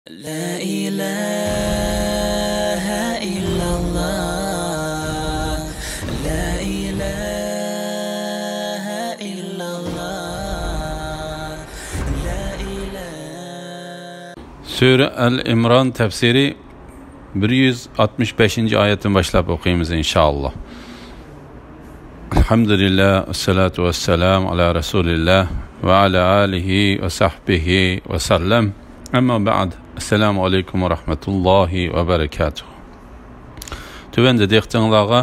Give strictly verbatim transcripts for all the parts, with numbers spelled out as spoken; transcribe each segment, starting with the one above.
لا إله إلا الله. لا إله إلا الله. لا إله. سۈرە ئەل ئىمران تەپسىرى بىر يۈز ئاتمىش بەشىنچى ئايەتتىن باشلاپ ئوقۇيمىز، ئىنشائاللا. الحمد لله، والصلاة والسلام على رسول الله وعلى آله وصحبه وسلم. أما بعد. السلام عليكم ورحمة الله وبركاته. تۆۋەندە دىققىتىڭلارغا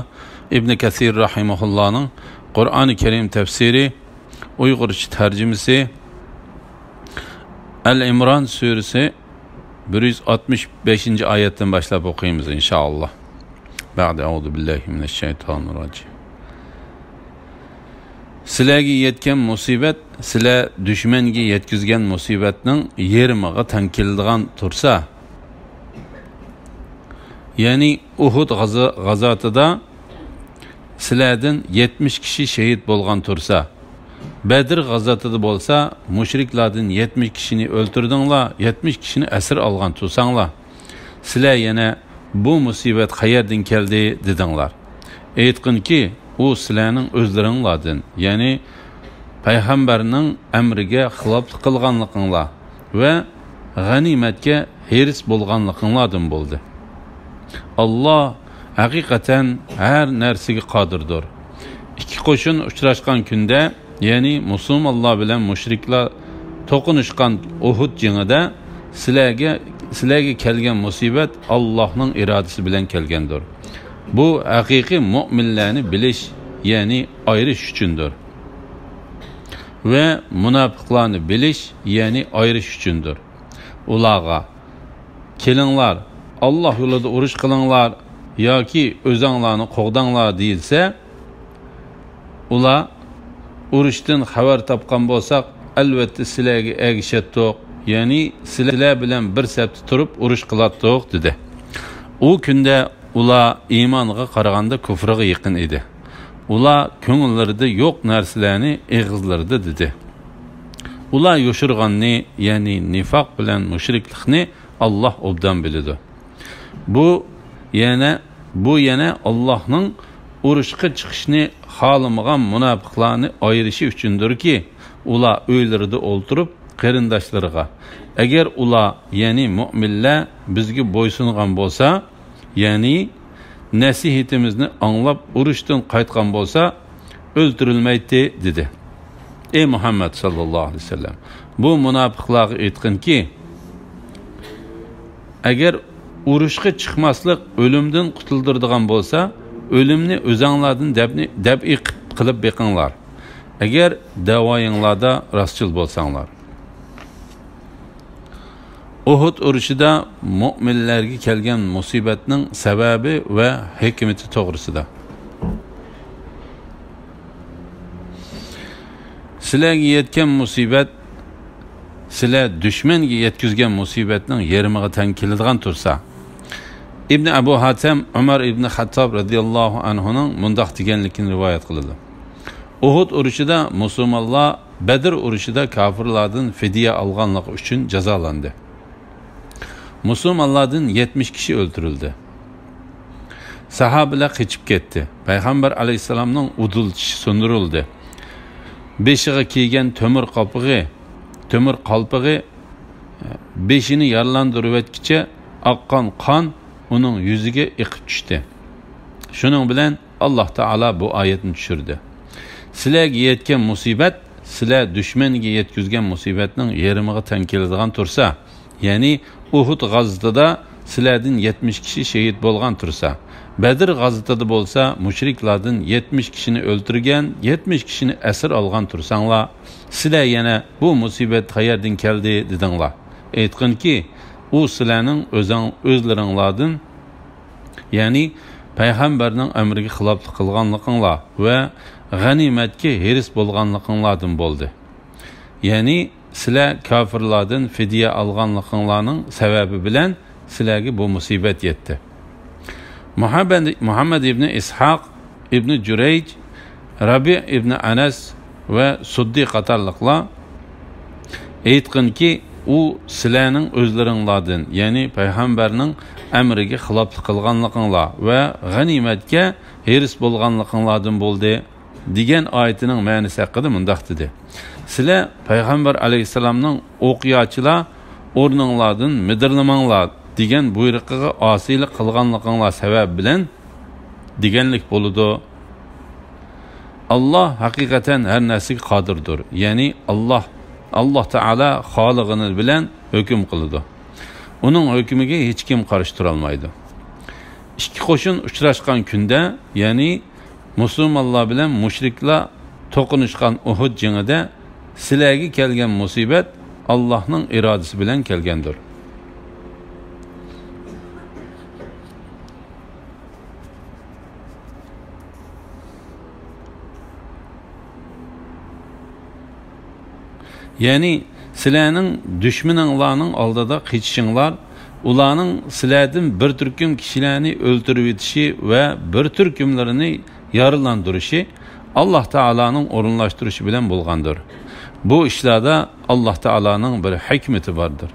ئىبن كەسىر رەھىمەھۇللانىڭ قۇرئانى كەرىم تەپسىرى، ئۇيغۇرچە تەرجىمىسى، ئەل ئىمران سۈرىسى بىر يۈز ئاتمىش بەشىنچى ئايەتتىن باشلاپ ئوقۇيمىز، ئىنشائاللا. بعد أعوذ بالله من الشيطان الرجيم. سىلەرگە يەتكەن مۇسىبەت سىلەر دۈشمەنگە يەتكۈزگەن مۇسىبەتنىڭ يېرىمىغا تەڭ كېلىدىغان تۇرسا، يەنى ئۇھۇد غازا-، غازاتىدا سىلەردىن يەتمىش كىشى شېھىت بولغان تۇرسا، بەدر غازاتىدا بولسا مۇشرىكلاردىن يەتمىش كىشىنى ئۆلتۈردۈڭلار، يەتمىش كىشىنى ئەسىر ئالغان تۇرساڭلار، سىلەر يەنە «بۇ مۇسىبەت قەيەردىن كەلدى؟» دېدىڭلار. ئېيتقىنكى، ئۇ سىلەرنىڭ ئۆزلىرىڭلاردىن، يەنى پەيغەمبەرنىڭ ئەمرىگە خىلاپلىق قىلغانلىقىڭلار ۋە غەنىيمەتكە ھېرىس بولغانلىقىڭلاردىن بولدى. ئاللا ھەقىقەتەن ھەر نەرسىگە قادىردۇر. ئىككى قوشۇن ئۇچراشقان كۈندە، يەنى مۇسۇلمانلار بىلەن مۇشرىكلار توقۇنۇشقان ئۇھۇد جېڭىدە سىلەرگە، سىلەرگە كەلگەن مۇسىبەت ئاللاھنىڭ ئىرادىسى بىلەن كەلگەندۇر. بۇ ھەقىقىي مۆمىنلەرنى بىلىش، يەنى ئايرىش ئۈچۈندۇر. ۋە مۇناپىقلارنى بىلىش، يەنى ئايرىش ئۈچۈندۇر. ئۇلارغا، «كېلىڭلار، ئاللا يولىدا ئۇرۇش قىلىڭلار ياكى ئۆزەڭلارنى قوغداڭلار» دېيىلسە، ئۇلار، «ئۇرۇشتىن خەۋەر تاپقان بولساق، ئەلۋەتتە سىلەرگە ئەگىشەتتۇق، يەنى سىلەر بىلەن بىر سەپتە تۇرۇپ ئۇرۇش قىلاتتۇق» دېدى. ئۇ كۈندە ئۇلار ئىمانغا قارىغاندا كۇفرىغا يېقىن ئىدى. ئۇلار كۆڭۈللىرىدە يوق نەرسىلەرنى ئېغىزلىرىدا دېدى. ئۇلار يوشۇرغاننى، يەنى نىفاق بىلەن مۇشرىكلىقنى ئاللا ئوبدان بىلىدۇ. بۇ يەنە، بۇ يەنە ئاللانىڭ ئۇرۇشقا چىقىشنى خالىمىغان مۇناپىقلارنى ئايرىشى ئۈچۈندۇركى، ئۇلار ئۆيلىرىدە ئولتۇرۇپ قېرىنداشلىرىغا، «ئەگەر ئۇلار، يەنى مۆمىنلەر بىزگە بويسۇنغان بولسا، يەنى نەسىھىتىمىزنى ئاڭلاپ ئۇرۇشتىن قايتقان بولسا، ئۆلتۈرۈلمەيتتى» دېدى. ئەي مۇھەممەد ساللاللاھۇ ئەلەيھى ۋەسەللەم، بۇ مۇناپىقلارغا ئېيتقىنكى، «ئەگەر ئۇرۇشقا چىقماسلىق ئۆلۈمدىن قۇتۇلدۇرىدىغان بولسا، ئۆلۈمنى ئۆزەڭلاردىن دەپنى، دەپئى قىلىپ بېقىڭلار، ئەگەر دەۋايىڭلاردا راستچىل بولساڭلار.» ئۇھۇد ئۇرۇشىدا مۆمىنلەرگە كەلگەن مۇسىبەتنىڭ سەۋەبى ۋە ھېكمىتى توغرىسىدا. سىلەرگە يەتكەن مۇسىبەت سىلەر دۈشمەنگە يەتكۈزگەن مۇسىبەتنىڭ يېرىمىغا تەڭ كېلىدىغان تۇرسا. ئىبنى ئەبۇ ھاتەم ئۆمەر ئىبنى خەتتاب رەزىياللاھۇ ئەنھۇنىڭ مۇنداق دېگەنلىكىنى رىۋايەت قىلىدۇ. ئۇھۇد ئۇرۇشىدا مۇسۇلمانلار بەدر ئۇرۇشىدا كاپىرلاردىن فىدىيە ئالغانلىقى ئۈچۈن جازالاندى. مۇسۇلمانلاردىن يەتمىش كىشى ئۆلتۈرۈلدى. ساھابىلەر قېچىپ كەتتى. پەيغەمبەر ئەلەيھىسسالامنىڭ ئۇدۇل چىشى سۇندۇرۇلدى. بېشىغا كىيگەن تۆمۈر قاپىغى، تۆمۈر قالپىغى بېشىنى يارىلاندۇرۇۋەتكىچە ئاققان قان ئۇنىڭ يۈزىگە ئېقىپ چۈشتى. شۇنىڭ بىلەن ئاللا تائالا بۇ ئايەتنى چۈشۈردى. سىلەرگە يەتكەن مۇسىبەت سىلەر دۈشمەنگە يەتكۈزگەن مۇسىبەتنىڭ يېرىمىغا تەڭ كېلىدىغان تۇرسا، يەنى ئۇھۇد غازىتىدا سىلەردىن يەتمىش كىشى شېھىت بولغان تۇرسا، بەدر غازىتىدا بولسا مۇشرىكلاردىن يەتمىش كىشىنى ئۆلتۈرگەن، يەتمىش كىشىنى ئەسىر ئالغان تۇرساڭلار، سىلەر يەنە «بۇ مۇسىبەت قەيەردىن كەلدى؟» دېدىڭلار. ئېيتقىنكى، ئۇ سىلەرنىڭ ئۆزەڭ-، ئۆزلىرىڭلاردىن، يەنى پەيغەمبەرنىڭ ئەمرىگە خىلاپلىق قىلغانلىقىڭلار ۋە غەنىيمەتكە ھېرىس بولغانلىقىڭلاردىن بولدى. يەنى سىلەر كاپىرلاردىن فىدىيە ئالغانلىقىڭلارنىڭ سەۋەبى بىلەن سىلەرگە بۇ مۇسىبەت يەتتى. مۇھەممەد، مۇھەممەد ئىبنى ئىسھاق، ئىبنى جۇرەيج، رەبىئ ئىبنى ئەنەس ۋە سۇددى قاتارلىقلار ئېيتقىنكى، ئۇ سىلەرنىڭ ئۆزلىرىڭلاردىن، يەنى پەيغەمبەرنىڭ ئەمرىگە خىلاپلىق قىلغانلىقىڭلار ۋە غەنىيمەتكە ھېرىس بولغانلىقىڭلاردىن بولدى، دېگەن ئايىتىنىڭ مەنىسى ھەققىدە مۇنداق دېدى: سىلەر پەيغەمبەر ئەلەيھىسسالامنىڭ «ئوقياچىلار، ئورنۇڭلاردىن مىدىرلىماڭلار» دېگەن بۇيرۇقىغا ئاسىيلىق قىلغانلىقىڭلار سەۋەبى بىلەن دېگەنلىك بولىدۇ. ئاللاھ ھەقىقەتەن ھەر نەرسىگە قادىردۇر. يەنى ئاللاھ، ئاللاھ تائالا خالىغىنى بىلەن ھۆكۈم قىلىدۇ. ئۇنىڭ ھۆكمىگە ھېچكىم قارشى تۇرالمايدۇ. ئىككى قوشۇن ئۇچراشقان كۈندە، يەنى مۇسۇلمانلار بىلەن مۇشرىكلار توقۇنۇشقان ئۇھۇد جېڭىدە سىلەرگە كەلگەن مۇسىبەت ئاللاھنىڭ ئىرادىسى بىلەن كەلگەندۇر. يەنى سىلەرنىڭ دۈشمىنىڭلارنىڭ ئالدىدا قېچىشىڭلار، ئۇلارنىڭ سىلەردىن بىر تۈركۈم كىشىلەرنى ئۆلتۈرۈۋېتىشى ۋە بىر تۈركۈملىرىنى يارىلاندۇرۇشى ئاللاھ تائالانىڭ ئورۇنلاشتۇرۇشى بىلەن بولغاندۇر. بۇ ئىشلاردا ئاللاھ تائالانىڭ بىر ھېكمىتى باردۇر.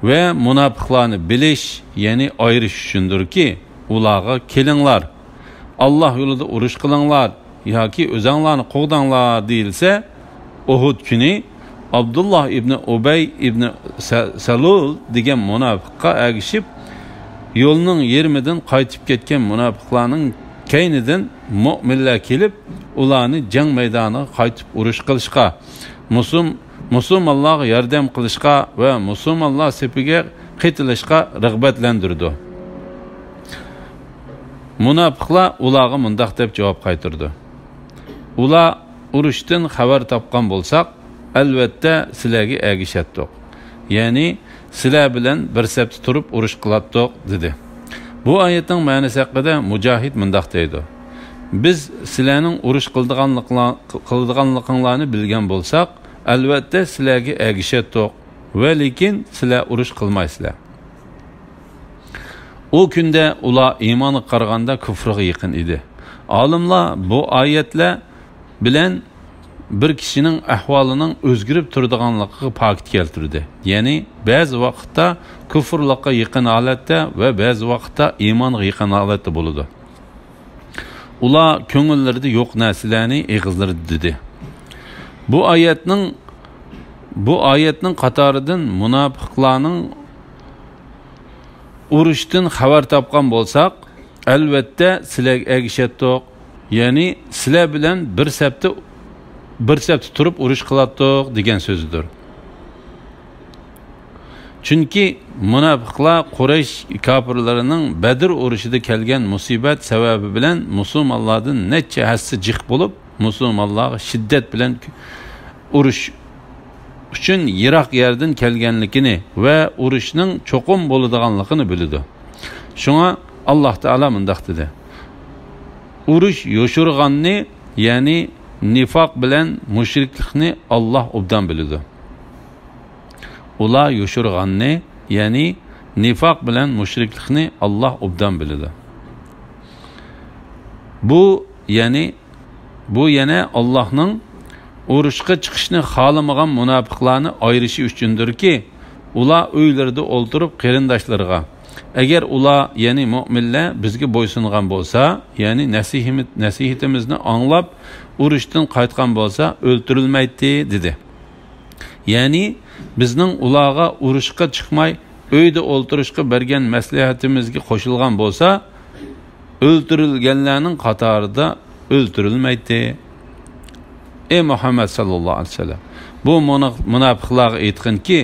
ۋە مۇناپىقلارنى بىلىش، يەنى ئايرىش ئۈچۈندۇركى، ئۇلارغا «كېلىڭلار، ئاللاھ يولىدا ئۇرۇش قىلىڭلار ياكى ئۆزەڭلارنى قوغداڭلار» دېيىلسە، ئۇھۇد كۈنى ئابدۇللاھ ئىبنى ئۇبەي ئىبنى سە-، سەلۇل دېگەن مۇناپىققا ئەگىشىپ، يولنىڭ يېرىمىدىن قايتىپ كەتكەن مۇناپىقلارنىڭ كەينىدىن مۆمىنلەر كېلىپ، ئۇلارنى جەڭ مەيدانىغا قايتىپ ئۇرۇش قىلىشقا، مۇسۇم-، مۇسۇلمانلارغا ياردەم قىلىشقا ۋە مۇسۇلمانلار سېپىگە قېتىلىشقا رىغبەتلەندۈرىدۇ. مۇناپىقلار ئۇلارغا مۇنداق دەپ جاۋاب قايتۇرىدۇ: ئۇلار، «ئۇرۇشتىن خەۋەر تاپقان بولساق، ئەلۋەتتە سىلەرگە ئەگىشەتتۇق، يەنى سىلەر بىلەن بىر سەپتە تۇرۇپ ئۇرۇش قىلاتتۇق» دېدى. بۇ ئايەتنىڭ مەنىسى ھەققىدە مۇجاھىد مۇنداق دەيدۇ: بىز سىلەرنىڭ ئۇرۇش قىلىدىغانلىقلا-، قىلىدىغانلىقىڭلارنى بىلگەن بولساق، ئەلۋەتتە سىلەرگە ئەگىشەتتۇق، ۋە لېكىن سىلەر ئۇرۇش قىلمايسىلەر. ئۇ كۈندە ئۇلار ئىمانغا قارىغاندا كۇفرغا يېقىن ئىدى. ئالىملار بۇ ئايەتلەر بىلەن بىر كىشىنىڭ ئەھۋالىنىڭ ئۆزگىرىپ تۇرىدىغانلىقىغا پاكىت كەلتۈردى. يەنى بەزى ۋاقىتتا كۇفرلۇققا يېقىن ھالەتتە ۋە بەزى ۋاقىتتا ئىمانغا يېقىن ھالەتتە بولىدۇ. ئۇلار كۆڭۈللىرىدە يوق نەرسىلەرنى ئېغىزلىرىدا دېدى. بۇ ئايەتنىڭ، بۇ ئايەتنىڭ قاتارىدىن مۇناپىقلارنىڭ، «ئۇرۇشتىن خەۋەر تاپقان بولساق، ئەلۋەتتە سىلەرگە ئەگىشەتتۇق، يەنى سىلەر بىلەن بىر سەپتە، بىر سەپتە تۇرۇپ ئۇرۇش قىلاتتۇق» دېگەن سۆزىدۇر. چۈنكى مۇناپىقلار قۇرەيش كاپىرلىرىنىڭ بەدر ئۇرۇشىدا كەلگەن مۇسىبەت سەۋەبى بىلەن مۇسۇلمانلاردىن نەچچە ھەسسە جىق بولۇپ، مۇسۇلمانلارغا شىددەت بىلەن ئۇرۇش ئۈچۈن يىراق يەردىن كەلگەنلىكىنى ۋە ئۇرۇشنىڭ چوقۇم بولىدىغانلىقىنى بىلىدۇ. شۇڭا ئاللاھ تائالا مۇنداق دېدى: ئۇرۇش يوشۇرغاننى، يەنى نىفاق بىلەن مۇشرىكلىقنى ئاللاھ ئوبدان بىلىدۇ. ئۇلار يوشۇرغاننى، يەنى نىفاق بىلەن مۇشرىكلىقنى ئاللاھ ئوبدان بىلىدۇ. بۇ، يەنى، بۇ يەنە ئاللاھنىڭ ئۇرۇشقا چىقىشنى خالىمىغان مۇناپىقلارنى ئايرىشى ئۈچۈندۇركى، ئۇلار ئۆيلىرىدە ئولتۇرۇپ قېرىنداشلىرىغا، ئەگەر ئۇلار، يەنى مۆمىنلەر بىزگە بويسۇنغان بولسا، يەنى نەسىھىمىز-، نەسىھىتىمىزنى ئاڭلاپ ئۇرۇشتىن قايتقان بولسا، ئۆلتۈرۈلمەيتتى، دېدى. يەنى بىزنىڭ ئۇلارغا ئۇرۇشقا چىقماي ئۆيدە ئولتۇرۇشقا بەرگەن مەسلىھەتىمىزگە قوشۇلغان بولسا، ئۆلتۈرۈلگەنلەرنىڭ قاتارىدا ئۆلتۈرۈلمەيتتى. ئەي مۇھەممەد ساللاللاھۇ ئەلەيھى ۋەسەللەم، بۇ مۇنا-، مۇناپىقلارغا ئېيتقىنكى،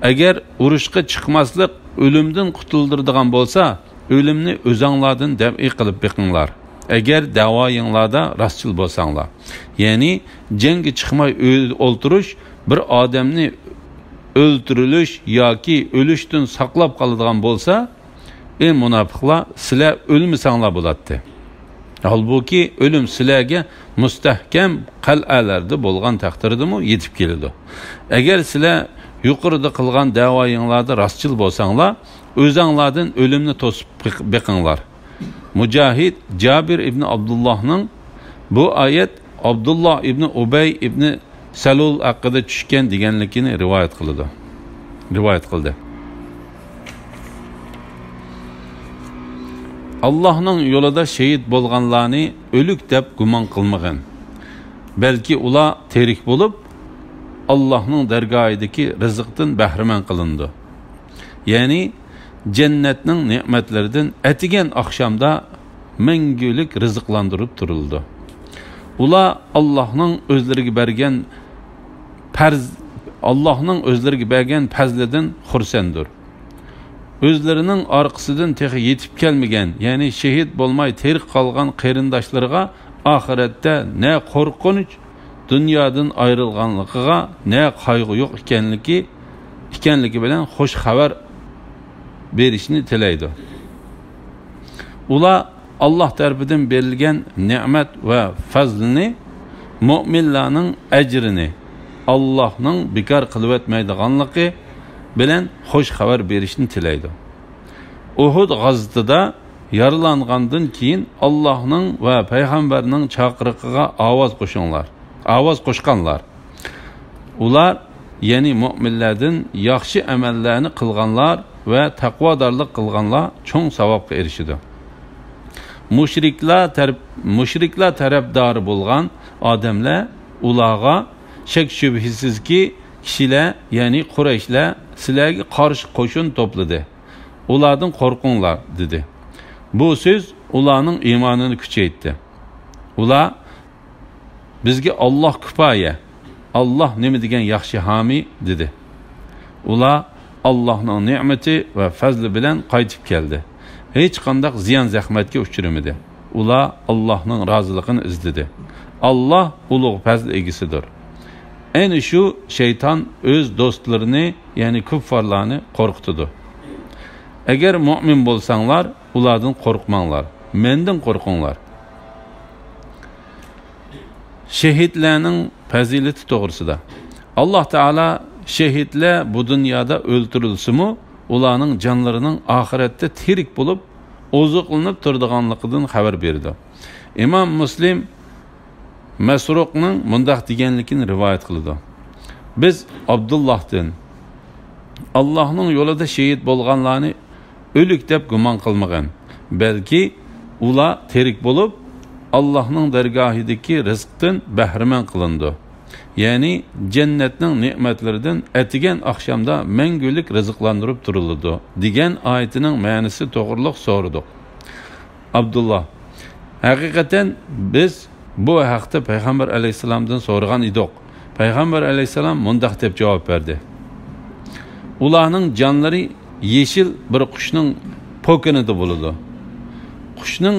ئەگەر ئۇرۇشقا چىقماسلىق ئۆلۈمدىن قۇتۇلدۇرىدىغان بولسا، ئۆلۈمنى ئۆزەڭلاردىن دەپئى قىلىپ بېقىڭلار. ئەگەر دەۋايىڭلاردا راستچىل بولساڭلار، يەنى جەڭگە چىقماي ئۆيدە ئولتۇرۇش بىر ئادەمنى ئۆلتۈرۈلۈش ياكى ئۆلۈشتىن ساقلاپ قالىدىغان بولسا، ئەي مۇناپىقلار، سىلەر ئۆلمىسەڭلار بولاتتى. ھالبۇكى، ئۆلۈم سىلەرگە مۇستەھكەم قەلئەلەردە بولغان تەقدىردىمۇ يېتىپ كېلىدۇ. ئەگەر سىلەر يۇقىرىدا قىلغان دەۋايىڭلاردا راستچىل بولساڭلار، ئۆزەڭلاردىن ئۆلۈمنى توسۇپ بېق-، بېقىڭلار. مۇجاھىد، جابىر ئىبنى ئابدۇللاھنىڭ، بۇ ئايەت ئابدۇللا ئىبنى ئۇبەي ئىبنى سەلۇل ھەققىدە چۈشكەن دېگەنلىكىنى رىۋايەت قىلىدۇ. رىۋايەت قىلدى. ئاللاھنىڭ يولىدا شېھىت بولغانلارنى ئۆلۈك دەپ گۇمان قىلمىغىن. بەلكى ئۇلار تىرىك بولۇپ، ئاللاھنىڭ دەرگاھىدىكى رىزىقتىن بەھرىمەن قىلىنىدۇ. يەنى جەننەتنىڭ نېمەتلىرىدىن ئەتىگەن ئاخشامدا مەڭگۈلۈك رىزىقلاندۇرۇپ تۇرۇلىدۇ. ئۇلار ئاللاھنىڭ ئۆزلىرىگە بەرگەن پەرز-، ئاللاھنىڭ ئۆزلىرىگە بەرگەن پەزلىدىن خۇرسەندۇر. ئۆزلىرىنىڭ ئارقىسىدىن تېخى يېتىپ كەلمىگەن، يەنى شېھىت بولماي تىرىك قالغان قېرىنداشلىرىغا ئاخىرەتتە نە قورقۇنچ، دۇنيادىن ئايرىلغانلىقىغا نە قايغۇ يوق ئىكەنلىكى، ئىكەنلىكى بىلەن خۇش خەۋەر بېرىشنى تىلەيدۇ. ئۇلار ئاللاھ تەرىپىدىن بېرىلگەن نېمەت ۋە پەزلىنى، مۆمىنلەرنىڭ ئەجرىنى ئاللاھنىڭ بىكار قىلىۋەتمەيدىغانلىقى بىلەن خۇش خەۋەر بېرىشنى تىلەيدۇ. ئۇھۇد غازىتىدا يارىلانغاندىن كېيىن ئاللاھنىڭ ۋە پەيغەمبەرنىڭ چاقىرىقىغا ئاۋاز قوشۇڭلار، ئاۋاز قوشقانلار. ئۇلار، يەنى مۆمىنلەردىن ياخشى ئەمەللەرنى قىلغانلار ۋە تەقۋادارلىق قىلغانلار چوڭ ساۋابقا ئېرىشىدۇ. مۇشرىكلار تەرەپ-، مۇشرىكلار تەرەپدارى بولغان ئادەملەر ئۇلارغا، شەك-شۈبھىسىزكى، كىشىلەر، يەنى قۇرەيشلەر سىلەرگە قارشى قوشۇن توپلىدى. ئۇلاردىن قورقۇڭلار، دېدى. بۇ سۆز ئۇلارنىڭ ئىمانىنى كۈچەيتتى. ئۇلار، بىزگە ئاللاھ كۇپايە، ئاللاھ نېمە دېگەن ياخشى ھامىي، دېدى. ئۇلار ئاللاھنىڭ نېمىتى ۋە پەزلى بىلەن قايتىپ كەلدى. ھېچقانداق زىيان-زەخمەتكە ئۇچرىمىدى. ئۇلار ئاللاھنىڭ رازىلىقىنى ئىزدىدى. ئاللاھ ئۇلۇغ پەزىل ئىگىسىدۇر. ئەنە شۇ شەيتان ئۆز دوستلىرىنى، يەنى كۇففارلارنى قورقۇتىدۇ. ئەگەر مۆمىن بولساڭلار، ئۇلاردىن قورقماڭلار، مەندىن قورقۇڭلار. شېھىتلەرنىڭ پەزىلىتى توغرىسىدا. ئاللاھ تائالا شېھىتلەر بۇ دۇنيادا ئۆلتۈرۈلسىمۇ، ئۇلارنىڭ جانلىرىنىڭ ئاخىرەتتە تىرىك بولۇپ، ئوزۇقلىنىپ تۇرىدىغانلىقىدىن خەۋەر بېرىدۇ. ئىمام مۇسلىم مەسرۇقنىڭ مۇنداق دېگەنلىكىنى رىۋايەت قىلىدۇ. بىز ئابدۇللاھتىن، ئاللاھنىڭ يولىدا شېھىت بولغانلارنى ئۆلۈك دەپ گۇمان قىلمىغىن. بەلكى ئۇلار تىرىك بولۇپ، ئاللاھنىڭ دەرگاھىدىكى رىزىقتىن بەھرىمەن قىلىنىدۇ. يەنى جەننەتنىڭ نېمەتلىرىدىن ئەتىگەن ئاخشامدا مەڭگۈلۈك رىزىقلاندۇرۇپ تۇرۇلىدۇ، دېگەن ئايىتىنىڭ مەنىسى توغرۇلۇق سورىدۇق. ئابدۇللا، ھەقىقەتەن بىز بۇ ھەقتە پەيغەمبەر ئەلەيھىسسالامدىن سورىغان ئىدۇق. پەيغەمبەر ئەلەيھىسسالام مۇنداق دەپ جاۋاب بەردى: ئۇلارنىڭ جانلىرى يېشىل بىر قۇشنىڭ پوكىنىدا بولىدۇ. قۇشنىڭ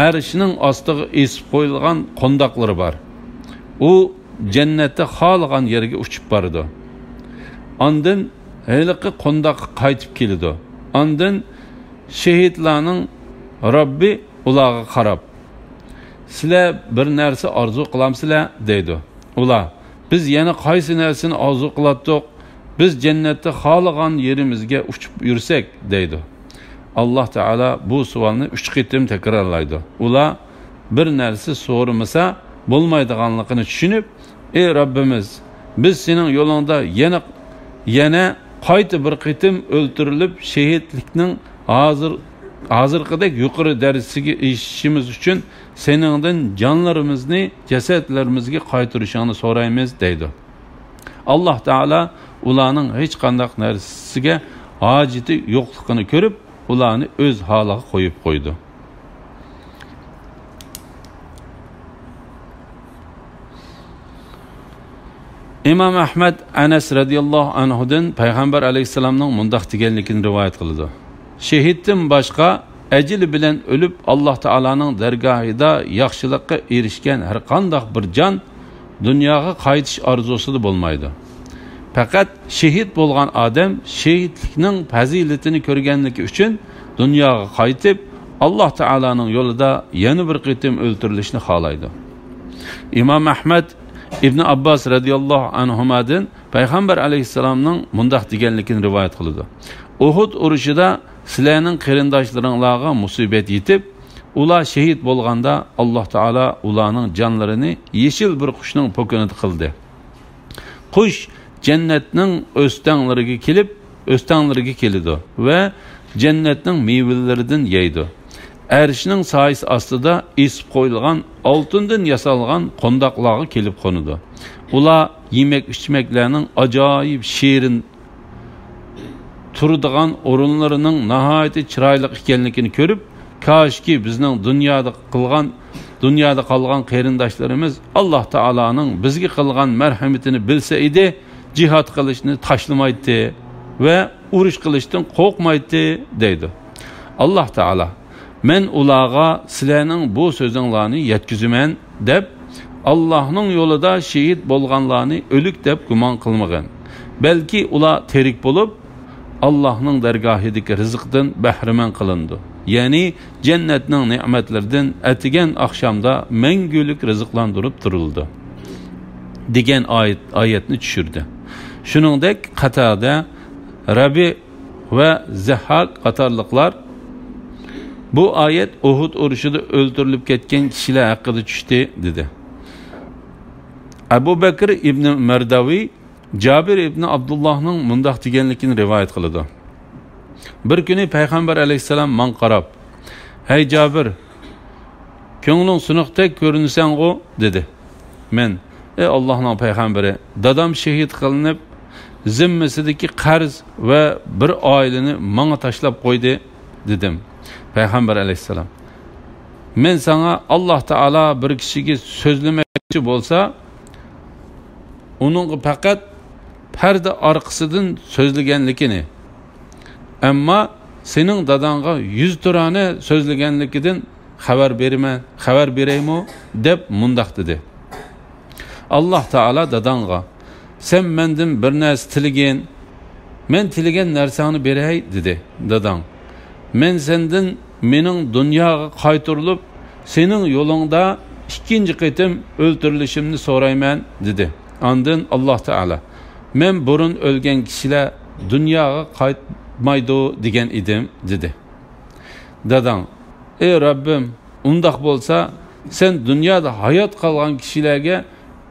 ئەرشىنىڭ ئاستىغا ئېسىپ قويۇلغان قونداقلىرى بار. ئۇ جەننەتتە خالىغان يەرگە ئۇچۇپ بارىدۇ. ئاندىن ھېلىقى قونداققا قايتىپ كېلىدۇ. ئاندىن شېھىتلارنىڭ رەببى ئۇلارغا قاراپ، سىلەر بىر نەرسە ئارزۇ قىلامسىلەر؟ دەيدۇ. ئۇلار، بىز يەنە قايسى نەرسىنى ئارزۇ قىلاتتۇق؟ بىز جەننەتتە خالىغان يېرىمىزگە ئۇچۇپ يۈرسەك، دەيدۇ. ئاللاھ تائالا بۇ سوئالنى ئۈچ قېتىم تەكرارلايدۇ. ئۇلار بىر نەرسە سورىمىسا بولمايدىغانلىقىنى چۈشىنىپ، ئەي رەببىمىز، بىز سېنىڭ يولۇڭدا يەنە، يەنە قايتا بىر قېتىم ئۆلتۈرۈلۈپ، شېھىتلىكنىڭ ھازىر، ھازىرقىدەك يۇقىرى دەرىجىسىگە ئېرىشىشىمىز ئۈچۈن سېنىڭدىن جانلىرىمىزنى جەسەتلىرىمىزگە قايتۇرۇشۇڭنى سورايمىز، دەيدۇ. ئاللاھ تائالا ئۇلارنىڭ ھېچقانداق نەرسىگە ھاجىتى يوقلۇقىنى كۆرۈپ، ئۇلارنى ئۆز ھالىغا قويۇپ قويدى. ئىمام ئەھمەد ئەنەس رەزىياللاھۇ ئەنھۇدىن پەيغەمبەر ئەلەيھىسسالامنىڭ مۇنداق دېگەنلىكىنى رىۋايەت قىلىدۇ: شېھىتتىن باشقا ئەجىلى بىلەن ئۆلۈپ، ئاللاھ تائالانىڭ دەرگاھىدا ياخشىلىققا ئېرىشكەن ھەرقانداق بىر جان دۇنياغا قايتىش ئارزۇسىدا بولمايدۇ. پەقەت شېھىت بولغان ئادەم شېھىتلىكنىڭ پەزىلىتىنى كۆرگەنلىكى ئۈچۈن دۇنياغا قايتىپ، ئاللاھ تائالانىڭ يولىدا يەنە بىر قېتىم ئۆلتۈرۈلۈشنى خالايدۇ. ئىمام ئەھمەد ئىبن ئابباس رەزىياللاھۇ ئەنھۇمادىن پەيغەمبەر ئەلەيھىسسالامنىڭ مۇنداق دېگەنلىكىنى رىۋايەت قىلىدۇ: ئۇھۇد ئۇرۇشىدا سىلەرنىڭ قېرىنداشلىرىڭلارغا مۇسىبەت يېتىپ، ئۇلار شېھىت بولغاندا، ئاللاھ تائالا ئۇلارنىڭ جانلىرىنى يېشىل بىر قۇشنىڭ پوكىنىدا قىلدى. قۇش جەننەتنىڭ ئۆستەڭلىرىگە كېلىپ، ئۆستەڭلىرىگە كېلىدۇ ۋە جەننەتنىڭ مېۋىلىرىدىن يەيدۇ. ئەرشنىڭ سايىسى ئاستىدا ئېسىپ قويۇلغان ئالتۇندىن ياسالغان قونداقلارغا كېلىپ قونىدۇ. ئۇلار يېمەك-ئىچمەكلەرنىڭ ئاجايىپ شېرىن تۇرىدىغان ئورۇنلىرىنىڭ ناھايىتى چىرايلىق ئىكەنلىكىنى كۆرۈپ، كاشكى بىزنىڭ دۇنيادا قىلغان، دۇنيادا قالغان قېرىنداشلىرىمىز ئاللاھ تائالانىڭ بىزگە قىلغان مەرھەمىتىنى بىلسە ئىدى، جىھاد قىلىشنى تاشلىمايتتى ۋە ئۇرۇش قىلىشتىن قورقمايتتى، دەيدۇ. ئاللاھ تائالا، مەن ئۇلارغا سىلەرنىڭ بۇ سۆزۈڭلارنى يەتكۈزىمەن، دەپ، ئاللاھنىڭ يولىدا شېھىت بولغانلارنى ئۆلۈك دەپ گۇمان قىلمىغىن. بەلكى ئۇلار تىرىك بولۇپ، ئاللاھنىڭ دەرگاھىدىكى رىزىقتىن بەھرىمەن قىلىنىدۇ. يەنى جەننەتنىڭ نېمەتلىرىدىن ئەتىگەن ئاخشامدا مەڭگۈلۈك رىزىقلاندۇرۇپ تۇرۇلىدۇ، دېگەن ئايەت، ئايەتنى چۈشۈردى. شۇنىڭدەك قاتادە، رەبى ۋە زەھھاك قاتارلىقلار، بۇ ئايەت ئۇھۇد ئۇرۇشىدا ئۆلتۈرۈلۈپ كەتكەن كىشىلەر ھەققىدە چۈشتى، دېدى. ئەبۇ بەكرى ئىبنى مەرداۋى جابىر ئىبنى ئابدۇللاھنىڭ مۇنداق دېگەنلىكىنى رىۋايەت قىلىدۇ. بىر كۈنى پەيغەمبەر ئەلەيھىسسالام ماڭا قاراپ، «ھەي جابىر، كۆڭلۈڭ سۇنۇقتەك كۆرۈنىسەنغۇ؟» دېدى. مەن، «ئەي ئاللاھنىڭ پەيغەمبىرى، دادام شېھىت قىلىنىپ، زىممىسىدىكى قەرز ۋە بىر ئائىلىنى ماڭا تاشلاپ قويدى» دېدىم. پەيغەمبەر ئەلەيھىسسالام، «مەن ساڭا ئاللاھ تائالا بىر كىشىگە سۆزلىمەكچى بولسا، ئۇنىڭغا پەقەت پەردە ئارقىسىدىن سۆزلىگەنلىكىنى، ئەمما سېنىڭ داداڭغا يۈزتۇرانە سۆزلىگەنلىكىدىن خەۋەر بېرىمەن، خەۋەر بېرەيمۇ؟» دەپ مۇنداق دېدى. ئاللاھ تائالا داداڭغا، «سەن مەندىن بىر نەرسە تىلىگىن، مەن تىلىگەن نەرسەڭنى بېرەي» دېدى. داداڭ، «مەن سەندىن مېنىڭ دۇنياغا قايتۇرۇلۇپ، سېنىڭ يولۇڭدا ئىككىنچى قېتىم ئۆلتۈرۈلۈشۈمنى سورايمەن» دېدى. ئاندىن ئاللاھ تائالا، «مەن بۇرۇن ئۆلگەن كىشىلەر دۇنياغا قايتمايدۇ دېگەن ئىدىم» دېدى. داداڭ، «ئەي رەببىم، ئۇنداق بولسا، سەن دۇنيادا ھايات قالغان كىشىلەرگە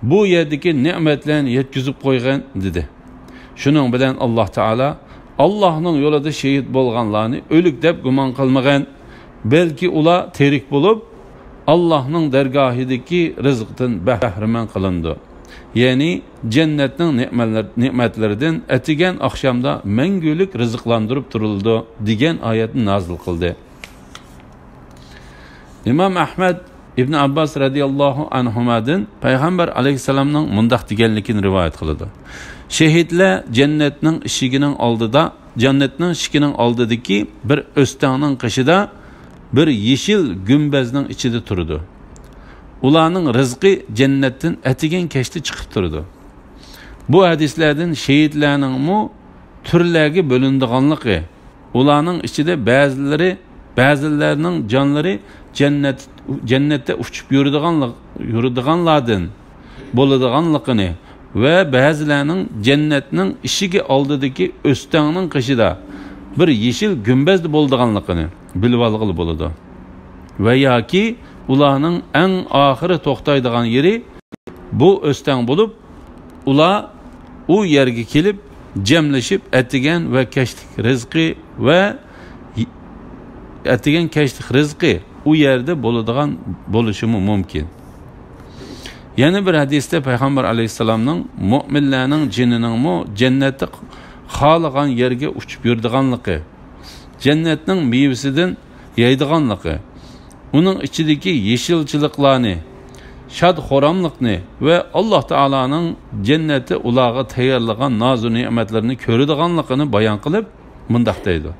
بۇ يەردىكى نېمەتلەرنى يەتكۈزۈپ قويغىن» دېدى. شۇنىڭ بىلەن ئاللاھ تائالا، «ئاللاھنىڭ يولىدا شېھىت بولغانلارنى ئۆلۈك دەپ گۇمان قىلمىغىن، بەلكى ئۇلار تىرىك بولۇپ، ئاللاھنىڭ دەرگاھىدىكى رىزىقتىن بەھرىمەن قىلىنىدۇ، يەنى جەننەتنىڭ نېمەتلىرىدىن ئەتىگەن ئاخشامدا مەڭگۈلۈك رىزىقلاندۇرۇپ تۇرۇلىدۇ» دېگەن ئايەتنى نازىل قىلدى. ئىمام ئەھمەد ئىبن ئابباس رەزىياللاھۇ ئەنھۇمادىن پەيغەمبەر ئەلەيھىسسالامنىڭ مۇنداق دېگەنلىكىنى رىۋايەت قىلىدۇ. شېھىتلەر جەننەتنىڭ ئىشىكىنىڭ ئالدىدا، جەننەتنىڭ ئىشىكىنىڭ ئالدىدىكى بىر ئۆستەڭنىڭ قېشىدا بىر يېشىل گۈمبەزنىڭ ئىچىدە تۇرىدۇ. ئۇلارنىڭ رىزقى جەننەتتىن ئەتىگەن كەچتە چىقىپ تۇرىدۇ. بۇ ھەدىسلەردىن شېھىتلەرنىڭمۇ تۈرلەرگە بۆلۈنىدىغانلىقى، ئۇلارنىڭ ئىچىدە بەزىلىرى، بەزىلەرنىڭ جانلىرى جەننەت، جەننەتتە ئۇچۇپ يۈرىدىغانلىق، يۈرىدىغانلاردىن بولىدىغانلىقىنى ۋە بەزىلەرنىڭ جەننەتنىڭ ئىشىكى ئالدىدىكى ئۆستەڭنىڭ قېشىدا بىر يېشىل گۈمبەزدە بولىدىغانلىقىنى بىلىۋالغىلى بولىدۇ. ۋە ياكى ئۇلارنىڭ ئەڭ ئاخىرى توختايدىغان يېرى بۇ ئۆستەڭ بولۇپ، ئۇلار ئۇ يەرگە كېلىپ جەملىشىپ، ئەتىگەن ۋە كەچلىك رىزقى ۋە ئەتىگەن كەچلىك رىزقى ئۇ يەردە بولىدىغان بولۇشىمۇ مۇمكىن. يەنە بىر ھەدىستە پەيغەمبەر ئەلەيھىسسالامنىڭ مۆمىنلەرنىڭ جېنىنىڭمۇ جەننەتتە خالىغان يەرگە ئۇچۇپ يۈرىدىغانلىقى، جەننەتنىڭ مېۋىسىدىن يەيدىغانلىقى، ئۇنىڭ ئىچىدىكى يېشىلچىلىقلارنى، شاد-خۇراملىقنى ۋە ئاللاھ تائالانىڭ جەننەتتە ئۇلارغا تەييارلىغان نازۇ نېمەتلىرىنى كۆرىدىغانلىقىنى بايان قىلىپ، مۇنداق دەيدۇ: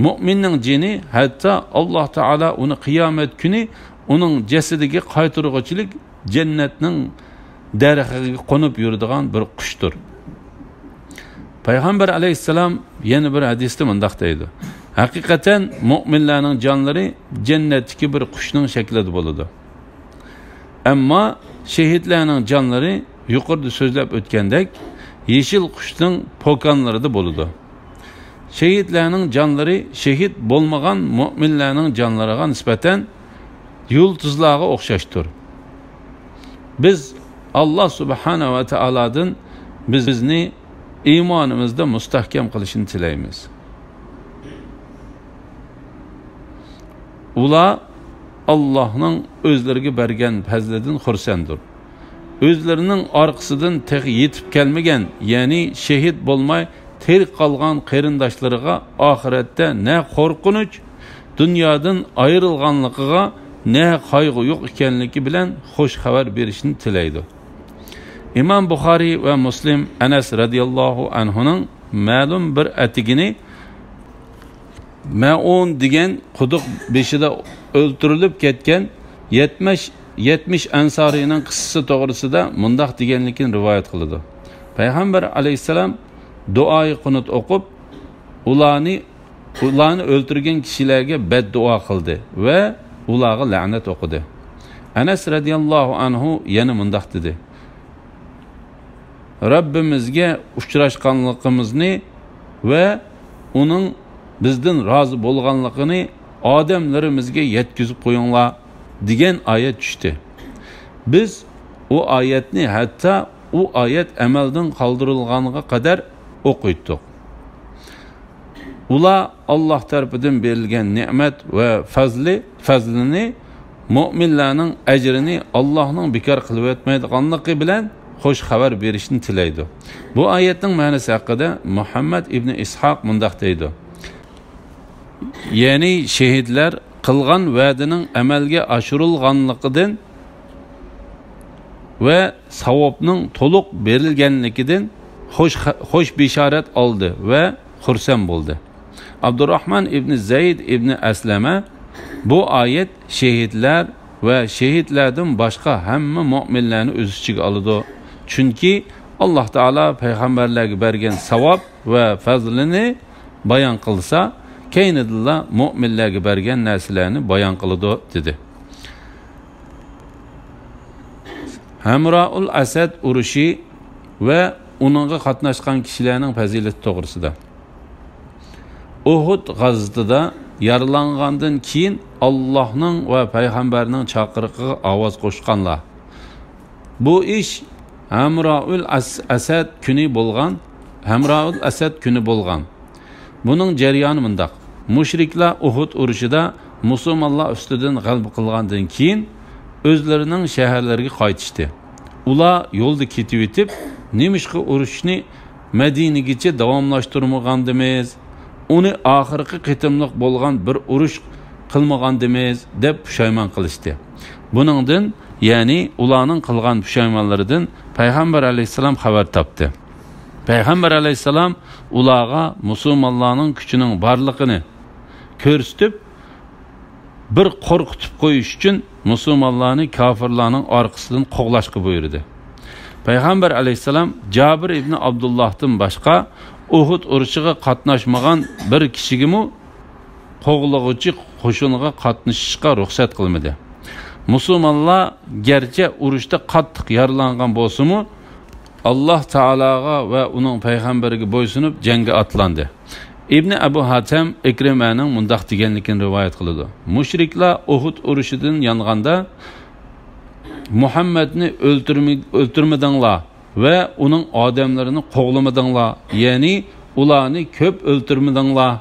مۆمىننىڭ جېنى ھەتتا ئاللاھ تائالا ئۇنى قىيامەت كۈنى ئۇنىڭ جەسىتىگە قايتۇرغۇچىلىك جەننەتنىڭ دەرىخىگە قونۇپ يۈرىدىغان بىر قۇشتۇر. پەيغەمبەر ئەلەيھىسسالام يەنە بىر ھەدىستە مۇنداق دەيدۇ: ھەقىقەتەن مۆمىنلەرنىڭ جانلىرى جەننەتتىكى بىر قۇشنىڭ شەكلىدە بولىدۇ. ئەمما شېھىتلەرنىڭ جانلىرى يۇقىرىدا سۆزلەپ ئۆتكەندەك يېشىل قۇشنىڭ پوكانلىرىدا بولىدۇ. شېھىتلەرنىڭ جانلىرى شېھىت بولمىغان مۆمىنلەرنىڭ جانلىرىغا نىسبەتەن يۇلتۇزلارغا ئوخشاشتۇر. بىز ئاللاھ سۇبھانەھۇ ۋە تائالادىن بىز، بىزنى ئىمانىمىزدا مۇستەھكەم قىلىشىنى تىلەيمىز. ئۇلار ئاللاھنىڭ ئۆزلىرىگە بەرگەن پەزلىدىن خۇرسەندۇر. ئۆزلىرىنىڭ ئارقىسىدىن تېخى يېتىپ كەلمىگەن، يەنى شېھىت بولماي تىرىك قالغان قېرىنداشلىرىغا ئاخىرەتتە نە قورقۇنچ، دۇنيادىن ئايرىلغانلىقىغا نە قايغۇ يوق ئىكەنلىكى بىلەن خۇش خەۋەر بېرىشنى تىلەيدۇ. ئىمام بۇخارىي ۋە مۇسلىم ئەنەس رەزىياللاھۇ ئەنھۇنىڭ مەلۇم بىر ئەتىگىنى مەئۇن دېگەن قۇدۇق بېشىدا ئۆلتۈرۈلۈپ كەتكەن يەتمىش، يەتمىش ئەنسارىينىڭ قىسسىسى توغرىسىدا مۇنداق دېگەنلىكىنى رىۋايەت قىلىدۇ. پەيغەمبەر ئەلەيھىسسالام دۇئائى قۇنۇت ئوقۇپ، ئۇلارنى، ئۇلارنى ئۆلتۈرگەن كىشىلەرگە بەددۇئا قىلدى ۋە ئۇلارغا لەنەت ئوقۇدى. ئەنەس رەزىياللاھۇ ئەنھۇ يەنە مۇنداق دېدى: رەببىمىزگە ئۇچراشقانلىقىمىزنى ۋە ئۇنىڭ بىزدىن رازى بولغانلىقىنى ئادەملىرىمىزگە يەتكۈزۈپ قويۇڭلار، دېگەن ئايەت چۈشتى. بىز ئۇ ئايەتنى ھەتتا ئۇ ئايەت ئەمەلدىن قالدۇرۇلغانغا قەدەر ئوقۇيتتۇق. ئۇلار ئاللاھ تەرىپىدىن بېرىلگەن نېمەت ۋە پەزلى، پەزلىنى، مۆمىنلەرنىڭ ئەجرىنى ئاللاھنىڭ بىكار قىلىۋەتمەيدىغانلىقى بىلەن خۇش خەۋەر بېرىشنى تىلەيدۇ. بۇ ئايەتنىڭ مەنىسى ھەققىدە مۇھەممەد ئىبنى ئىسھاق مۇنداق دەيدۇ: يەنى شېھىتلەر قىلغان ۋەدىنىڭ ئەمەلگە ئاشۇرۇلغانلىقىدىن ۋە ساۋابنىڭ تولۇق بېرىلگەنلىكىدىن خۇش، خۇش بېشارەت ئالدى ۋە خۇرسەن بولدى. ئابدۇراھمان ئىبنى زەيد ئىبنى ئەسلەمە: بۇ ئايەت شېھىتلەر ۋە شېھىتلەردىن باشقا ھەممە مۆمىنلەرنى ئۆز ئىچىگە ئالىدۇ. چۈنكى ئاللاھ تائالا پەيغەمبەرلەرگە بەرگەن ساۋاب ۋە پەزلىنى بايان قىلسا، كەينىدىنلا مۆمىنلەرگە بەرگەن نەرسىلەرنى بايان قىلىدۇ، دېدى. ھەمرائۇل ئەسەد ئۇرۇشى ۋە ئۇنىڭغا قاتناشقان كىشىلەرنىڭ پەزىلىتى توغرىسىدا. ئۇھۇد غازىتىدا يارىلانغاندىن كېيىن ئاللاھنىڭ ۋە پەيغەمبەرنىڭ چاقىرىقىغا ئاۋاز قوشقانلار. بۇ ئىش ھەمرائۇل ئەس-، ئەسەد كۈنى بولغان، ھەمرائۇل ئەسەد كۈنى بولغان. بۇنىڭ جەريانى مۇنداق: مۇشرىكلار ئۇھۇد ئۇرۇشىدا مۇسۇلمانلار ئۈستىدىن غەلىبە قىلغاندىن كېيىن، ئۆزلىرىنىڭ شەھەرلىرىگە قايتىشتى. ئۇلار يولدا كېتىۋېتىپ، نېمىشقا ئۇرۇشنى مەدىنىگىچە داۋاملاشتۇرمىغاندىمىز؟ ئۇنى ئاخىرقى قېتىملىق بولغان بىر ئۇرۇش قىلمىغاندىمىز؟ دەپ پۇشايمان قىلىشتى. بۇنىڭدىن، يەنى ئۇلارنىڭ قىلغان پۇشايمانلىرىدىن پەيغەمبەر ئەلەيھىسسالام خەۋەر تاپتى. پەيغەمبەر ئەلەيھىسسالام ئۇلارغا مۇسۇلمانلارنىڭ كۈچىنىڭ بارلىقىنى كۆرسىتىپ، بىر قورقۇتۇپ قويۇش ئۈچۈن مۇسۇلمانلارنى كاپىرلارنىڭ ئارقىسىدىن قوغلاشقا بۇيرۇدى. پەيغەمبەر ئەلەيھىسسالام جابىر ئىبنى ئابدۇللاھتىن باشقا ئۇھۇد ئۇرۇشىغا قاتناشمىغان بىر كىشىگىمۇ قوغلىغۇچى قوشۇنغا قاتنىشىشقا رۇخسەت قىلمىدى. مۇسۇلمانلار گەرچە ئۇرۇشتا قاتتىق يارىلانغان بولسىمۇ، ئاللاھ تائالاغا ۋە ئۇنىڭ پەيغەمبىرىگە بويسۇنۇپ جەڭگە ئاتلاندى. ئىبنى ئەبۇ ھاتەم ئىكرىمەنىڭ مۇنداق دېگەنلىكىنى رىۋايەت قىلىدۇ: مۇشرىكلار ئۇھۇد ئۇرۇشىدىن يانغاندا، مۇھەممەدنى ئۆلتۈرمە-، ئۆلتۈرمىدىڭلار ۋە ئۇنىڭ ئادەملىرىنى قوغلىمىدىڭلار، يەنى ئۇلارنى كۆپ ئۆلتۈرمىدىڭلار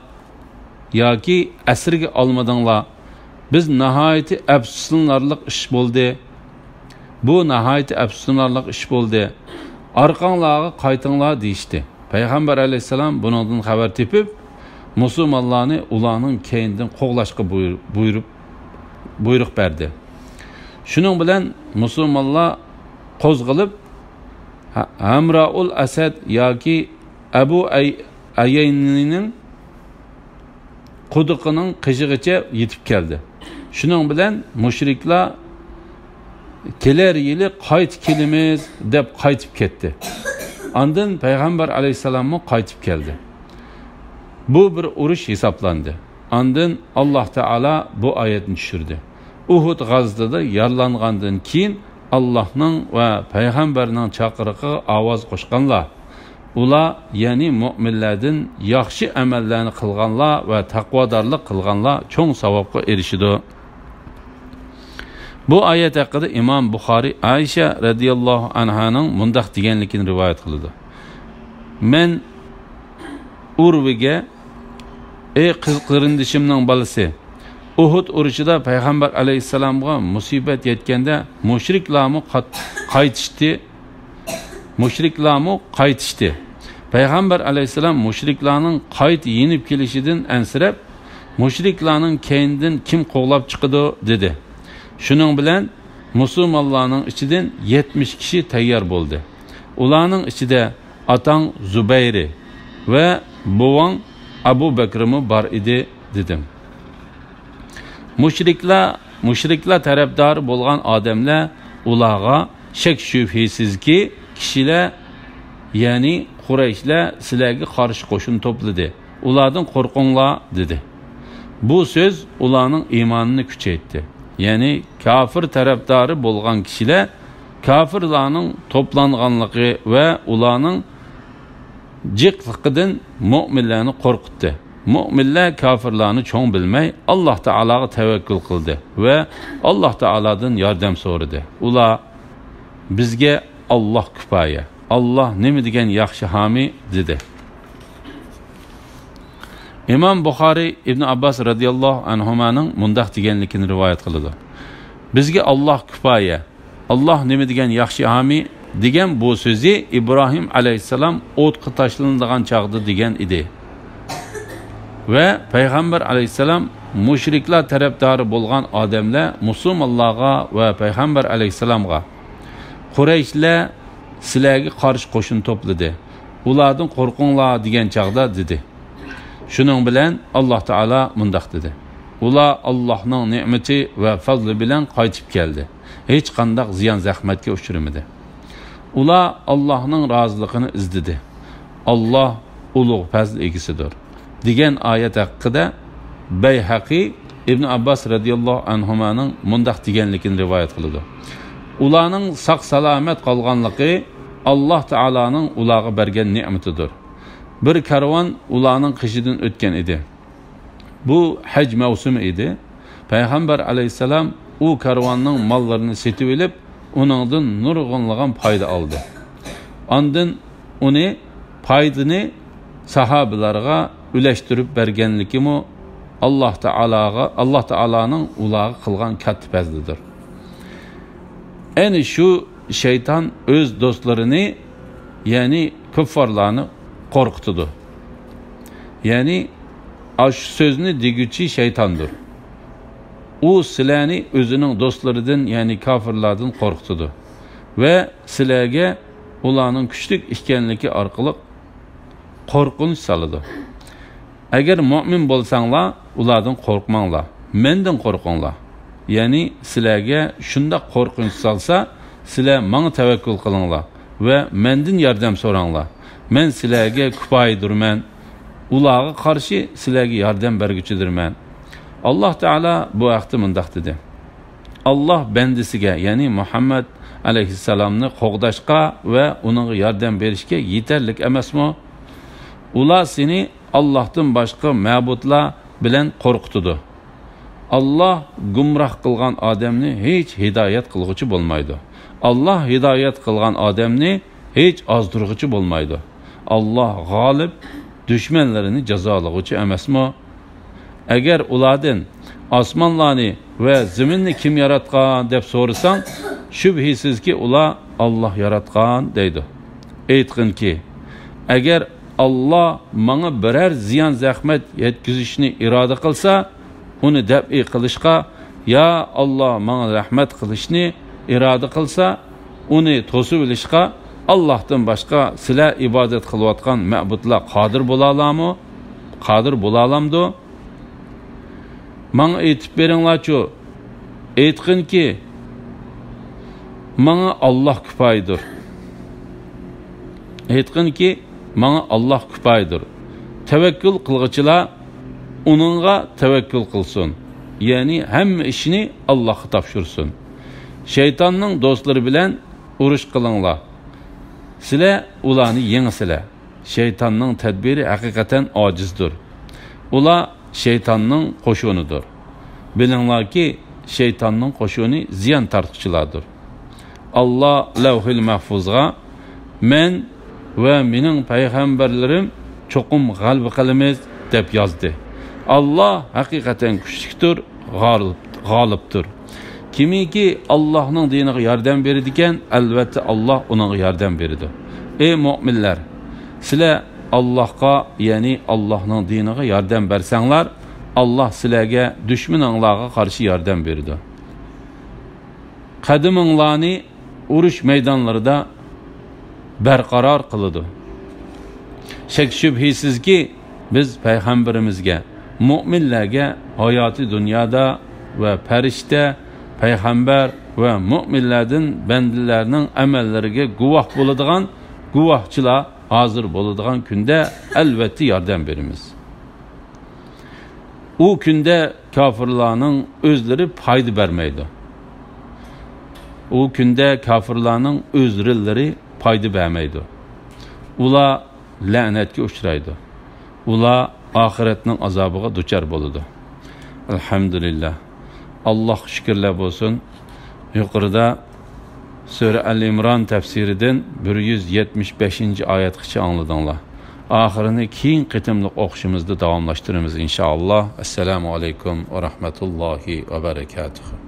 ياكى ئەسىرگە ئالمىدىڭلار. بىز ناھايىتى ئەپسۇسلىنارلىق ئىش بولدى. بۇ ناھايىتى ئەپسۇسلىنارلىق ئىش بولدى. ئارقاڭلارغا قايتىڭلار، دېيىشتى. پەيغەمبەر ئەلەيھىسسالام بۇنىڭدىن خەۋەر تېپىپ، مۇسۇلمانلارنى ئۇلارنىڭ كەينىدىن قوغلاشقا بۇير-، بۇيرۇپ، بۇيرۇق بەردى. شۇنىڭ بىلەن مۇسۇلمانلار قوزغىلىپ، ھە-، ھەمرائۇل ئەسەد ياكى ئەبۇ ئەي-، ئەيەينىنىڭ قۇدۇقىنىڭ قېشىغىچە يېتىپ كەلدى. شۇنىڭ بىلەن مۇشرىكلار «كېلەر يىلى قايتا كېلىمىز» دەپ قايتىپ كەتتى. ئاندىن پەيغەمبەر ئەلەيھىسسالاممۇ قايتىپ كەلدى. بۇ بىر ئۇرۇش ھېسابلاندى. ئاندىن ئاللاھ تائالا بۇ ئايەتنى چۈشۈردى: ئۇھۇد غازىتىدا يارىلانغاندىن كېيىن، ئاللاھنىڭ ۋە پەيغەمبەرنىڭ چاقىرىقىغا ئاۋاز قوشقانلار، ئۇلار، يەنى مۆمىنلەردىن ياخشى ئەمەللەرنى قىلغانلار ۋە تەقۋادارلىق قىلغانلار چوڭ ساۋابقا ئېرىشىدۇ. بۇ ئايەت ھەققىدە ئىمام بۇخارىي ئائىشە رەزىياللاھۇ ئەنھانىڭ مۇنداق دېگەنلىكىنى رىۋايەت قىلىدۇ: مەن ئۇرۋىگە، ئەي قىز قېرىندىشىمنىڭ بالىسى، ئۇھۇد ئۇرۇشىدا پەيغەمبەر ئەلەيھىسسالامغا مۇسىبەت يەتكەندە، مۇشرىكلارمۇ قات-، قايتىشتى، مۇشرىكلارمۇ قايتىشتى. پەيغەمبەر ئەلەيھىسسالام مۇشرىكلارنىڭ قايتا يېنىپ كېلىشىدىن ئەنسىرەپ، مۇشرىكلارنىڭ كەينىدىن كىم قوغلاپ چىقىدۇ؟ دېدى. شۇنىڭ بىلەن مۇسۇلمانلارنىڭ ئىچىدىن يەتمىش كىشى تەييار بولدى. ئۇلارنىڭ ئىچىدە ئاتاڭ زۇبەيرى ۋە بوۋاڭ ئەبۇ بەكرىمۇ بار ئىدى، دېدىم. مۇشرىكلار، مۇشرىكلار تەرەپدارى بولغان ئادەملەر ئۇلارغا، شەك-شۈبھىسىزكى، كىشىلەر، يەنى قۇرەيشلەر سىلەرگە قارشى قوشۇن توپلىدى، ئۇلاردىن قورقۇڭلار، دېدى. بۇ سۆز ئۇلارنىڭ ئىمانىنى كۈچەيتتى. يەنى كاپىر تەرەپدارى بولغان كىشىلەر كاپىرلارنىڭ توپلانغانلىقى ۋە ئۇلارنىڭ جىقلىقىدىن مۆمىنلەرنى قورقۇتتى. مۆمىنلەر كاپىرلارنى چوڭ بىلمەي، ئاللاھ تائالاغا تەۋەككۈل قىلدى ۋە ئاللاھ تائالادىن ياردەم سورىدى. ئۇلار، بىزگە ئاللاھ كۇپايە، ئاللاھ نېمە دېگەن ياخشى ھامىي، دېدى. ئىمام بۇخارىي ئىبن ئابباس رەزىياللاھۇ ئەنھۇمانىڭ مۇنداق دېگەنلىكىنى رىۋايەت قىلىدۇ: بىزگە ئاللاھ كۇپايە، ئاللاھ نېمە دېگەن ياخشى ھامىي، دېگەن بۇ سۆزى ئىبراھىم ئەلەيھىسسالام ئوتقا تاشلىنىدىغان چاغدا دېگەن ئىدى. ۋە پەيغەمبەر ئەلەيھىسسالام مۇشرىكلار تەرەپدارى بولغان ئادەملەر مۇسۇلمانلارغا ۋە پەيغەمبەر ئەلەيھىسسالامغا، قۇرەيشلەر سىلەرگە قارشى قوشۇن توپلىدى، ئۇلاردىن قورقۇڭلار، دېگەن چاغدا دېدى. شۇنىڭ بىلەن ئاللاھ تائالا مۇنداق دېدى: ئۇلار ئاللاھنىڭ نېمىتى ۋە پەزلى بىلەن قايتىپ كەلدى، ھېچقانداق زىيان-زەخمەتكە ئۇچرىمىدى. ئۇلار ئاللاھنىڭ رازىلىقىنى ئىزدىدى. ئاللاھ ئۇلۇغ پەزل ئىگىسىدۇر، دېگەن ئايەت ھەققىدە بەيھەقى ئىبن ئابباس رەزىياللاھۇ ئەنھۇمانىڭ مۇنداق دېگەنلىكىنى رىۋايەت قىلىدۇ: ئۇلارنىڭ ساق-سالامەت قالغانلىقى ئاللاھ تائالانىڭ ئۇلارغا بەرگەن نېمىتىدۇر. بىر كارۋان ئۇلارنىڭ قېشىدىن ئۆتكەن ئىدى. بۇ ھەج مەۋسۇمى ئىدى. پەيغەمبەر ئەلەيھىسسالام ئۇ كارۋاننىڭ ماللىرىنى سېتىۋېلىپ، ئۇنىڭدىن نۇرغۇنلىغان پايدا ئالدى. ئاندىن ئۇنى، پايدىنى ساھابىلارغا ئۈلەشتۈرۈپ بەرگەنلىكىمۇ ئاللاھ تائالاغا، ئاللاھ تائالانىڭ ئۇلارغا قىلغان كاتتا پەزلىدۇر. ئەنە شۇ شەيتان ئۆز دوستلىرىنى، يەنى كۇففارلارنى قورقۇتىدۇ. يەنى ئاشۇ سۆزنى دېگۈچى شەيتاندۇر. ئۇ سىلەرنى ئۆزىنىڭ دوستلىرىدىن، يەنى كاپىرلاردىن قورقۇتىدۇ ۋە سىلەرگە ئۇلارنىڭ كۈچلۈك ئىكەنلىكى ئارقىلىق قورقۇنچ سالىدۇ. ئەگەر مۆمىن بولساڭلار، ئۇلاردىن قورقماڭلار، مەندىن قورقۇڭلار. يەنى سىلەرگە شۇنداق قورقۇنچ سالسا، سىلەر ماڭا تەۋەككۈل قىلىڭلار ۋە مەندىن ياردەم سوراڭلار. مەن سىلەرگە كۇپايىدۇرمەن، ئۇلارغا قارشى سىلەرگە ياردەم بەرگۈچىدۇرمەن. ئاللاھ تائالا بۇ ھەقتە مۇنداق دېدى: ئاللاھ بەندىسىگە، يەنى مۇھەممەد ئەلەيھىسسالامنى قوغداشقا ۋە ئۇنىڭغا ياردەم بېرىشكە يېتەرلىك ئەمەسمۇ؟ ئۇلار سېنى ئاللاھتىن باشقا مەبۇدلار بىلەن قورقۇتىدۇ. ئاللاھ گۇمراھ قىلغان ئادەمنى ھېچ ھىدايەت قىلغۇچى بولمايدۇ. ئاللاھ ھىدايەت قىلغان ئادەمنى ھېچ ئازدۇرغۇچى بولمايدۇ. ئاللاھ غالىب، دۈشمەنلىرىنى جازالىغۇچى ئەمەسمۇ؟ ئەگەر ئۇلاردىن، ئاسمانلارنى ۋە زېمىننى كىم ياراتقان؟ دەپ سورىساڭ، شۈبھىسىزكى، ئۇلار، ئاللاھ ياراتقان، دەيدۇ. ئېيتقىنكى، ئەگەر ئاللاھ ماڭا بىرەر زىيان-زەخمەت يەتكۈزۈشنى ئىرادە قىلسا، ئۇنى دەپئى قىلىشقا، يا ئاللاھ ماڭا رەھمەت قىلىشنى ئىرادە قىلسا، ئۇنى توسۇۋېلىشقا ئاللاھتىن باشقا سىلەر ئىبادەت قىلىۋاتقان مەبۇدلار قادىر بولالامۇ؟ قادىر بولالامدۇ؟ ماڭا ئېيتىپ بېرىڭلارچۇ. ئېيتقىنكى، ماڭا ئاللاھ كۇپايىدۇر. ئېيتقىنكى، ماڭا ئاللاھ كۇپايىدۇر. تەۋەككۈل قىلغۇچىلار ئۇنىڭغا تەۋەككۈل قىلسۇن. يەنى ھەممە ئىشىنى ئاللاھقا تاپشۇرسۇن. شەيتاننىڭ دوستلىرى بىلەن ئۇرۇش قىلىڭلار. سىلەر ئۇلارنى يېڭىسىلەر. شەيتاننىڭ تەدبىرى ھەقىقەتەن ئاجىزدۇر. ئۇلار شەيتاننىڭ قوشۇنىدۇر. بىلىڭلاركى، شەيتاننىڭ قوشۇنى زىيان تارتقۇچىلاردۇر. ئاللاھ لەۋھىل مەھفۇزغا، مەن ۋە مېنىڭ پەيغەمبەرلىرىم چوقۇم غەلىبە قىلىمىز، دەپ يازدى. ئاللا ھەقىقەتەن كۈچلۈكتۇر، غالىب، غالىبتۇر. كىمكى ئاللاھنىڭ دىنىغا ياردەم بېرىدىكەن، ئەلۋەتتە ئاللا ئۇنىڭغا ياردەم بېرىدۇ. ئەي مۆمىنلەر، سىلەر ئاللاھقا، يەنى ئاللاھنىڭ دىنىغا ياردەم بەرسەڭلار، ئاللا سىلەرگە دۈشمىنىڭلارغا قارشى ياردەم بېرىدۇ. قەدىمىڭلارنى ئۇرۇش مەيدانلىرىدا بەرقارار قىلىدۇ. شەك-شۈبھىسىزكى، بىز پەيغەمبىرىمىزگە، مۆمىنلەرگە ھاياتى دۇنيادا ۋە پەرىشتە، پەيغەمبەر ۋە مۆمىنلەردىن بەندىلەرنىڭ ئەمەللىرىگە گۇۋاھ بولىدىغان گۇۋاھچىلار ھازىر بولىدىغان كۈندە ئەلۋەتتە ياردەم بېرىمىز. ئۇ كۈندە كاپىرلارنىڭ ئۆزلىرى پايدا بەرمەيدۇ. ئۇ كۈندە كاپىرلارنىڭ ئۆزرىلىرى پايدا بەرمەيدۇ. ئۇلار لەنەتكە ئۇچرايدۇ. ئۇلار ئاخىرەتنىڭ ئازابىغا دۇچار بولىدۇ. ئەلھەمدۇلىللا. ئاللاھقا شۈكۈرلەر بولسۇن. يۇقىرىدا سۈرە ئەل ئىمران تەپسىرىدىن بىر يۈز يەتمىش بەشىنچى ئايەتكىچە ئاڭلىدىڭلار. ئاخىرىنى كېيىن قېتىملىق ئوقۇشىمىزدا داۋاملاشتۇرىمىز، ئىنشائاللا. ئەسسالامۇ ئەلەيكۇم ۋە رەھمەتۇللاھى ۋە بەرەكاتۇھۇ.